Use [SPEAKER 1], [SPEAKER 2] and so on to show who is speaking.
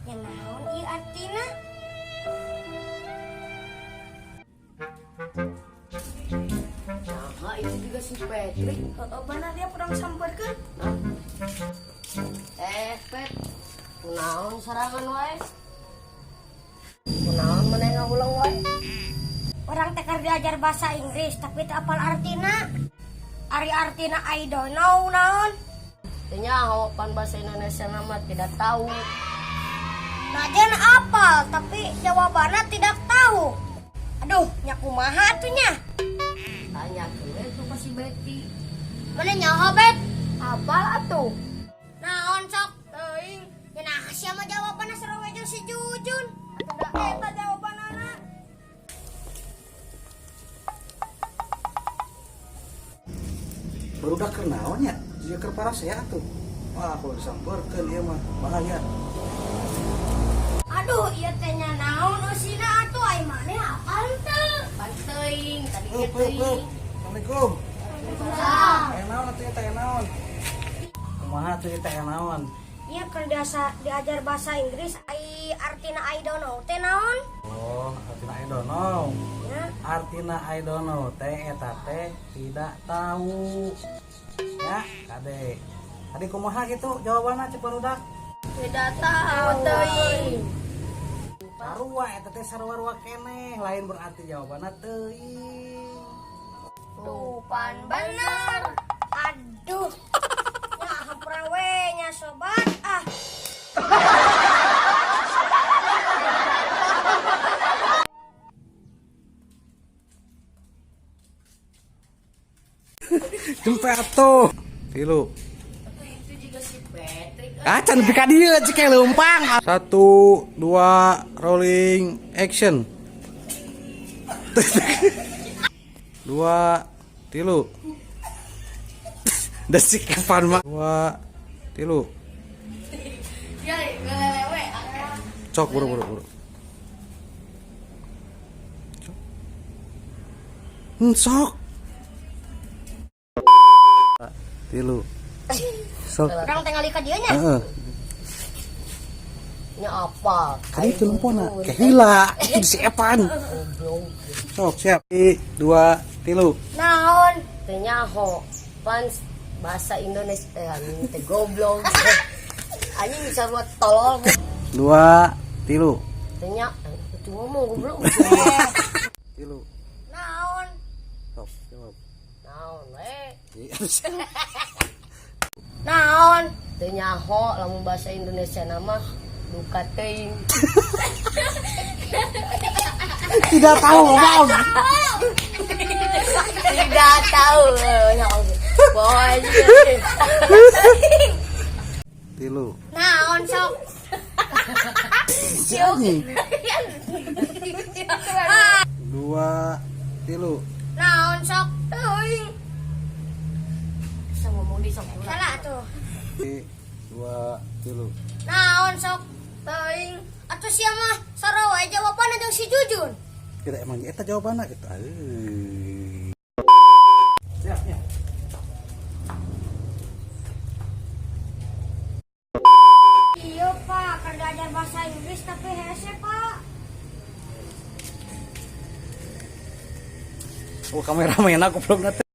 [SPEAKER 1] Ya naon ieu artina?
[SPEAKER 2] Nah, itu juga si Patrick.
[SPEAKER 1] Heeh, benar dia kurang samperkeun.
[SPEAKER 2] Eh, Pet. Kunaon sorangan wae? Kunaon maneh ngahuleng wae?
[SPEAKER 1] Urang teh keur diajar bahasa Inggris tapi teu apal artina. Ari artina I don't know naon?
[SPEAKER 2] Teu nyaho pan bahasa Indonesia nama tidak tahu.
[SPEAKER 1] Najan apal tapi jawabannya tidak tahu. Aduh, nya kumaha atuh nya?
[SPEAKER 2] Tanya we tuh ka si Betty.
[SPEAKER 1] Mana nyaho, Bet?
[SPEAKER 2] Apal atuh?
[SPEAKER 1] Naon sok? Teuing. Ya nah sia mah jawabanna sarua jeung si Jujun. Atuh da eta jawabanana.
[SPEAKER 3] Barudak keur naon nya? Jiga keur parasea atuh. Wah, kalau disamperkeun ieu mah bahaya.
[SPEAKER 1] Aduh, ieu teh nya naon eusina atuh ai maneh apal teu?
[SPEAKER 2] Pan teuing, tadi ge
[SPEAKER 3] Hup, hup, hup.
[SPEAKER 2] teuing.
[SPEAKER 3] Assalamualaikum. Aya naon atuh ieu teh, aya naon? Kumaha atuh ieu teh, aya naon?
[SPEAKER 1] Ieu keur diajar bahasa Inggris ai artina I don't know teh naon?
[SPEAKER 3] Oh, artina I don't know.
[SPEAKER 1] Ya.
[SPEAKER 3] Artina I don't know teh eta teh tidak tahu. Ya, kade. Tadi kumaha gitu jawabanna cek barudak?
[SPEAKER 2] Tidak tahu teuing.
[SPEAKER 3] Sarua eta teh sarua-rua keneh, lain berarti jawabanna teuing.
[SPEAKER 2] Tuh pan bener.
[SPEAKER 1] Aduh. Ya hampura we nya sobat ah.
[SPEAKER 3] Jempe atuh. Tilu.
[SPEAKER 2] Itu juga si Patrick.
[SPEAKER 3] Ah, can nepi ka dieu cik leumpang. Satu, dua, rolling, action. Dua, tilu. Desik kapan mah. Dua, tilu.
[SPEAKER 2] Ya, ngelelewe.
[SPEAKER 3] Cok, buru buru buru. Cok. Sok. Tilu. Sok.
[SPEAKER 1] Urang tinggal ka dieu nya.
[SPEAKER 3] Heeh.
[SPEAKER 2] Nya apa?
[SPEAKER 3] Kali itu lempona. Kehila, itu si Evan.
[SPEAKER 2] Goblok.
[SPEAKER 3] Sok, siap. I, dua, tilu.
[SPEAKER 1] Naon?
[SPEAKER 2] Teu nyaho. Pan bahasa Indonesia eh anjing teh goblok. Anjing bisa buat tolol.
[SPEAKER 3] Dua, tilu.
[SPEAKER 2] Teu nya itu ngomong goblok.
[SPEAKER 3] Tilu.
[SPEAKER 1] Naon?
[SPEAKER 3] Sok, jawab.
[SPEAKER 2] Naon we?
[SPEAKER 3] Iya.
[SPEAKER 1] Naon?
[SPEAKER 2] Teu nyaho lamun bahasa Indonesia nama duka teuing.
[SPEAKER 3] Tidak tahu, ngomong.
[SPEAKER 2] Tidak tahu. Ya Allah. Boy.
[SPEAKER 3] Tilu.
[SPEAKER 1] Naon sok?
[SPEAKER 3] Si anjing. Dua, tilu.
[SPEAKER 1] Naon sok? Teuing.
[SPEAKER 2] Bisa ngomong di sok.
[SPEAKER 1] Salah tuh.
[SPEAKER 3] I, dua, tilu.
[SPEAKER 1] Naon sok? Teuing. Atuh sia mah sarua wae jawabanna jeung si Jujun.
[SPEAKER 3] Tidak emang eta jawabanna gitu. Euy. Siap, ya.
[SPEAKER 1] Iya pak, keur diajar bahasa Inggris tapi hese pak.
[SPEAKER 3] Oh, kameramen aku belum nanti.